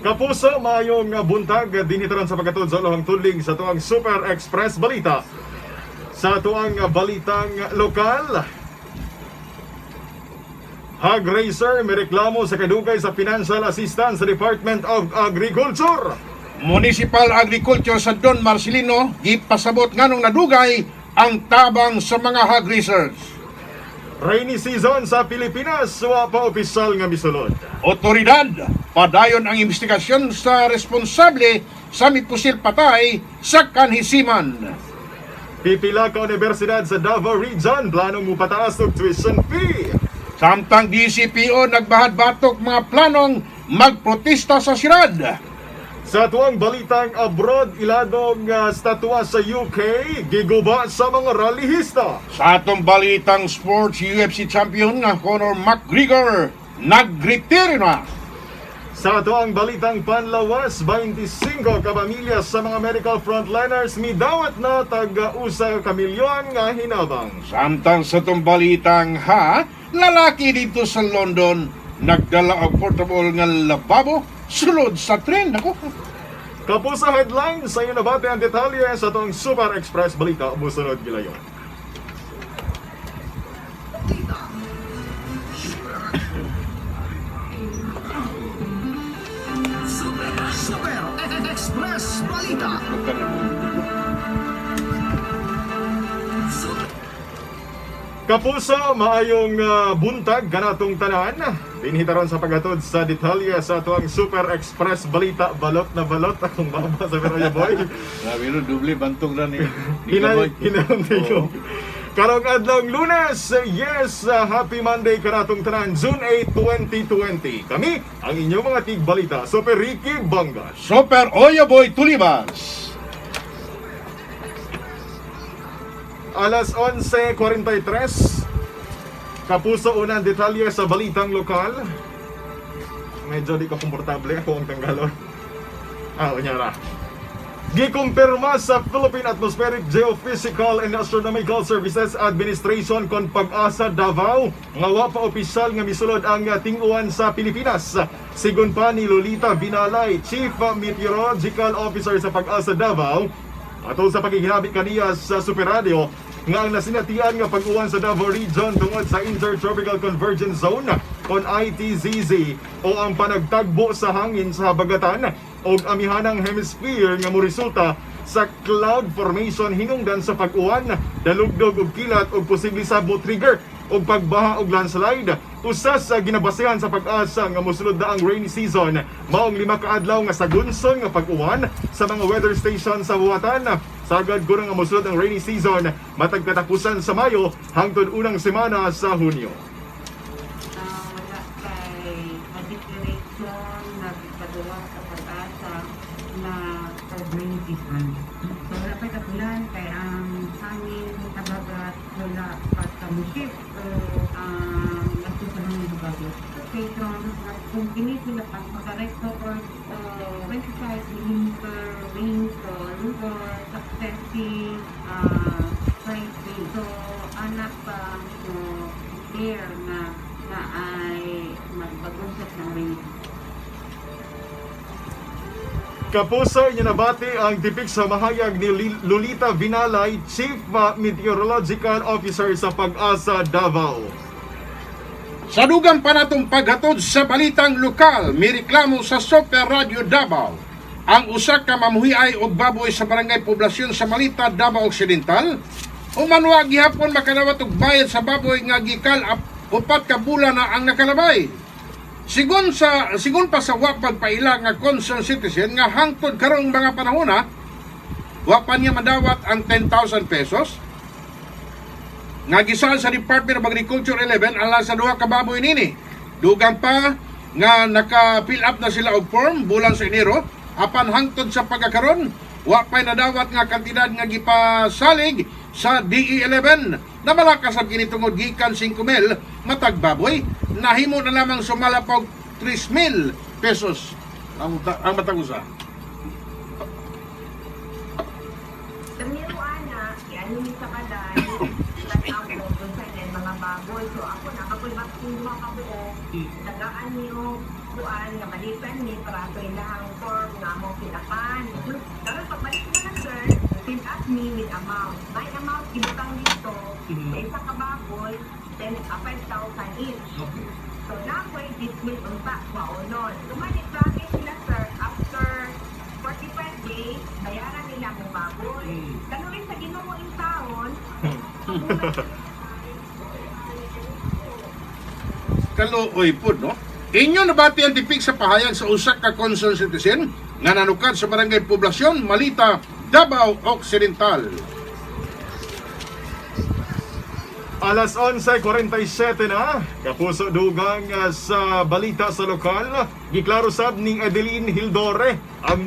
Kapuso, maayong buntag dinhi taron sa pagkatod sa ulahang tudling sa tuang Super Express Balita. Sa tuang balitang lokal, hog raiser mireklamo sa kadugay sa financial assistance sa Department of Agriculture. Municipal Agriculture sa Don Marcelino gipasabot nganong nadugay ang tabang sa mga hog raisers. Rainy season sa Pilipinas, wa pa opisyal nga misulod. Otoridad, padayon ang investigasyon sa responsable sa mipusil patay sa Kanhisiman. Pipila ka universidad sa Davao Region planong mupataas og tuition fee. Samtang DCPO nagbahad batok mga planong magprotesta sa sirad. Sa tuwang balitang abroad, iladong statwa sa UK, giguba sa mga rallyhista. Sa atong balitang sports, UFC champion nga Conor McGregor nagretiro na. Sa tuwang balitang panlawas, 25 ka pamilya sa mga medical frontliners midawat na tag-usa ka milyon nga hinabang. Samtang sa atong balitang ha, lalaki dito sa London nagdala og portable nga lababo sulod sa tren. Ako. Kapuso headlines, sa inyo nabati ang detalye sa tuwang Super Express Balita, musunod gilayon. Super Super Express Balita. Super Kapuso, maayong buntag kanatong tanan. Dinhi taron sa paghatod sa detalye sa tuwang Super Express Balita, balot na balot akong baba sa Veroya Boy. Grabe no, doble bantog na ni Hinay, Kaboy. hinay ko. Karong adlong Lunes, yes, happy Monday kanatong tanan, June 8, 2020. Kami, ang inyong mga tigbalita, Super Ricky Bangas. Super Oyo Boy Tulibas. Alas 11:43, Kapuso, unang detalye sa balitang lokal. Medyo di ko komportable ako ang tanggalon. Ah, unyara. Gikumpirma sa Philippine Atmospheric Geophysical and Astronomical Services Administration kon Pag-asa Davao nga wa pa opisyal nga misulod ang tinguan sa Pilipinas. Sigon pa ni Lolita Binalay, Chief Meteorological Officer sa Pag-asa Davao, atol sa pagiginabi kaniya sa Super Radio nga ang nasinatian nga pag-uwan sa Davao Region tungod sa Intertropical Convergence Zone kon ITZZ o ang panagtagbo sa hangin sa habagatan og amihanang hemisphere nga moresulta sa cloud formation hinungdan sa pag-uwan, dalugdog og kilat og posible sa trigger og pagbaha og landslide. Usa sa ginabasehan sa Pag-asa nga mosulod na ang rainy season maong 5 ka adlaw nga sagunson nga pag-uwan sa mga weather station sa buhatan. Sagad guro nga mosulod ang rainy season matag katapusan sa Mayo hangtod unang semana sa Hunyo. Wala kay ma-declaration na pagpagawa sa Pag-asa na pag-rainy season. So wala pa kapulan kay ang hangin habagat wala pa sa muship o ang ato sa hangin habagat. So patron, kung kini sila pag makarecord 25 millimeter rainfall for successive 5 days. So anak pa so declare na na ay magbagusap ng rain. Kapuso, inyo nabati ang tipik sa mahayag ni Lolita Vinalay, Chief Meteorological Officer sa Pag-asa Davao. Sa dugang pa natong paghatod sa balitang lokal, mireklamo sa Super Radio Davao. Ang usa ka mamuhiay og baboy sa barangay Poblasyon sa Malita, Davao Occidental, umanwa gihapon makadawat og bayad sa baboy nga gikal 4 ka bulan na ang nakalabay. Sigon pa sa wa pagpaila nga concerned citizen nga hangtod karong mga panahona, wa pa niya madawat ang 10,000 pesos nga gisal sa Department of Agriculture 11 alang sa duha ka baboy nini. Dugang pa nga naka-fill up na sila og form bulan sa Enero apan hangtod sa pagkakaron wa pay nadawat nga kantidad nga gipasalig sa DE11 na malakas ang kini tungod gikan 5,000 matag baboy nahimo na lamang sumala pa og 3,000 pesos ang matag usa. Primero ana, ano ni sa kaday, tan-aw ko kung sa mga baboy. So ako na, kapoy ba kung duha ka buo, Tagaan niyo kuan nga balikan ni para ato ilahang form nga among fill-upan. Karon pagbalik mo na, sir, fill up me with amount. May amount ibutang dito sa isa ka baboy, 10, 5,000 each. Okay. So, nakoy dismiss unta, kwaonon. Tumani promise sila, sir, after 45 days, bayaran nila ang baboy. Kanurin sa Ginoo in taon, Kaluoy pod, no? Inyo nabati ang tipik sa pahayag sa usa ka concerned citizen nga nanukad sa Barangay Poblacion, Malita, Davao Occidental. Alas 11:47 na, Kapuso, dugang sa balita sa lokal, giklaro sab ning Adeline Hildore, ang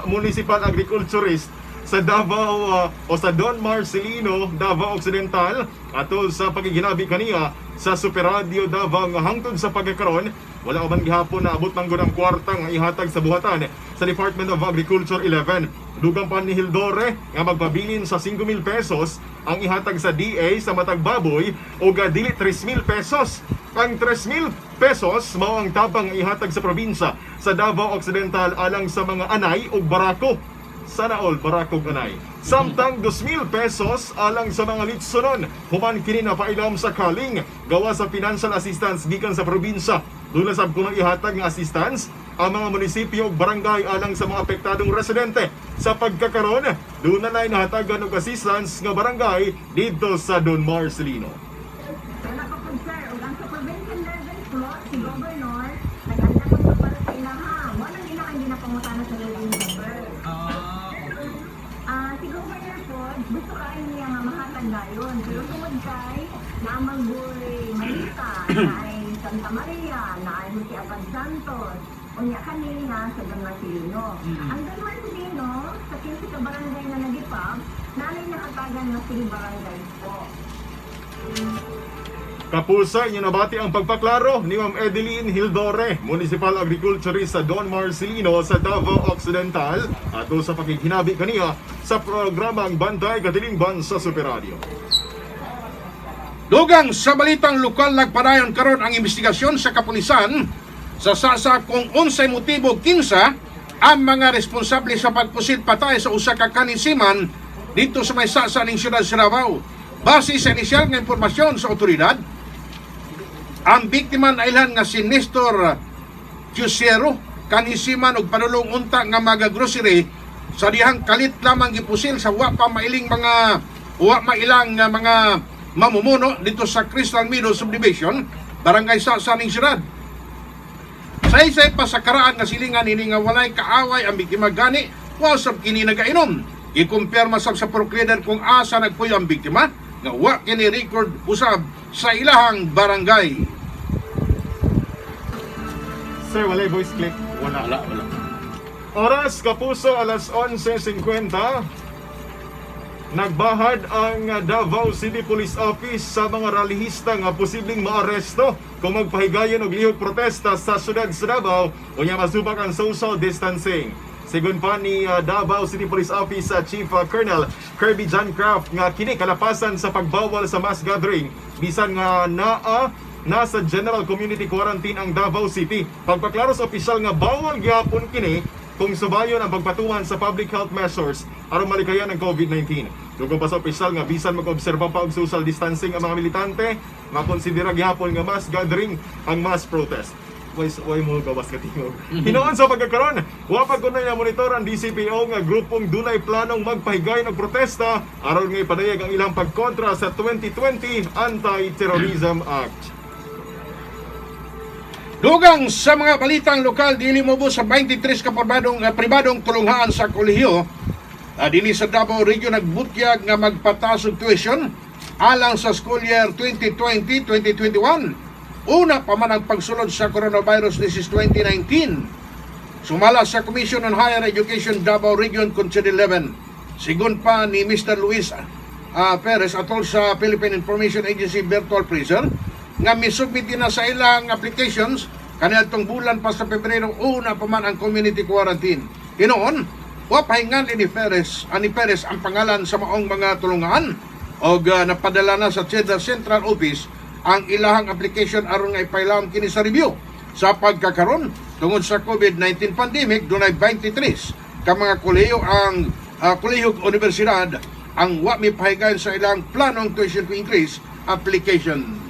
municipal agriculturist sa Davao o sa Don Marcelino, Davao Occidental, atol sa pagiginabi kaniya sa Super Radio Davao nga hangtod sa pagkakaron, wala man gihapon na abot man gud ang kwarta nga ihatag sa buhatan sa Department of Agriculture 11. Dugang pa ni Hildore nga magpabilin sa 5,000 pesos ang ihatag sa DA sa matag baboy o dili 3,000 pesos. Ang 3,000 pesos mao ang tabang nga ihatag sa probinsya sa Davao Occidental alang sa mga anay ug barako. Sana all barakog anay. Samtang 2,000 pesos alang sa mga litsonon. Human kini napailam sa kaling gawa sa financial assistance gikan sa probinsya. Duna sab kuno ihatag nga assistance ang mga munisipyo ug barangay alang sa mga apektadong residente. Sa pagkakaron, doon na nahatagan og assistance nga barangay didto sa Don Marcelino. Wala pa po, sir. Ug ang sa provincial level po, si Governor, nag-anda po sa para sa ilaha. Walang ilahang ginapangutana sa level number. Ah, okay. Si Governor po, gusto kayo niya nga mahatag dayon. Pero tungod kay Namanggoy Malita, naay Santa Maria, naay Jose Abad Santos, unya kanina sa Don Marcelino. Ang Don Marcelino, sa 15 ka barangay na nagipab, nanay nakatagan na 3 barangay po. Kapusa, inyo nabati ang pagpaklaro ni Ma'am Edeline Hildore, Municipal Agriculturist sa Don Marcelino sa Davao Occidental, ato sa pakikinabi kaniya sa programang Bantay Katilingban sa Super Radio. Dugang sa balitang lokal, nagpadayon karon ang investigasyon sa kapulisan sa sasa kung unsay motibo, kinsa ang mga responsable sa pagpusil patay sa usa ka kanisiman dito sa may sasa ning siyudad sa Davao. Base sa inisyal nga impormasyon sa otoridad, ang biktima na ilan nga si Nestor Chusero, kanisiman og padulong unta nga maga grocery sa dihang kalit lamang gipusil sa wa pa mailing mga wa mailang nga mga mamumuno dito sa Crystal Meadow Subdivision, Barangay Sa ning siyudad. Saysay pa sa karaan nga silingan ini nga walay kaaway ang biktima, gani wa sab kini nagainom. Gikumpirma sab sa purok leader kung asa nagpuyo ang biktima nga wa kini record usab sa ilahang barangay. Sir, walay voice clip? Wala. Wala, wala. Oras, Kapuso, alas 11:50. Nagbahad ang Davao City Police Office sa mga rallyista nga posibleng maaresto kung magpahigayon og lihok protesta sa syudad sa Davao unya masubak ang social distancing. Sigon pa ni Davao City Police Office Chief Colonel Kirby John Craft nga kini kalapasan sa pagbawal sa mass gathering bisan nga naa nasa general community quarantine ang Davao City. Pagpaklaro sa opisyal nga bawal gyapon kini kung subayon ang pagpatuman sa public health measures aron malikayan ang COVID-19. Dugang pa sa opisyal nga bisan mag-obserba pa og social distancing ang mga militante, makonsidera gihapon nga mass gathering ang mass protest. Way mo gawas ka tingog. Hinuon sa pagkakaron, wa pa kunoy na monitor ang DCPO nga grupong dunay planong magpahigay og protesta aron nga ipadayag ang ilang pagkontra sa 2020 Anti-Terrorism Act. Dugang sa mga balitang lokal, dili mobo sa 23 ka pribadong tulunghaan sa kolehiyo dinhi sa Davao Region nagbutyag nga magpataas og tuition alang sa school year 2020-2021. Una pa man ang pagsulod sa coronavirus disease 2019. Sumala sa Commission on Higher Education Davao Region Council 11. Sigon pa ni Mr. Luis Perez atol sa Philippine Information Agency Virtual Prison nga misubmit na sa ilang applications kaniadtong bulan pa sa Pebrero, una pa man ang community quarantine. Hinoon, wa pahingan ani Perez ang pangalan sa maong mga tulungan og napadala na sa CHED Central Office ang ilahang application aron nga ipailam kini sa review. Sa pagkakaron, tungod sa COVID-19 pandemic, dunay 23 ka mga kolehiyo ang kolehiyo ug universidad ang wa mipahigayon sa ilang planong tuition fee increase application.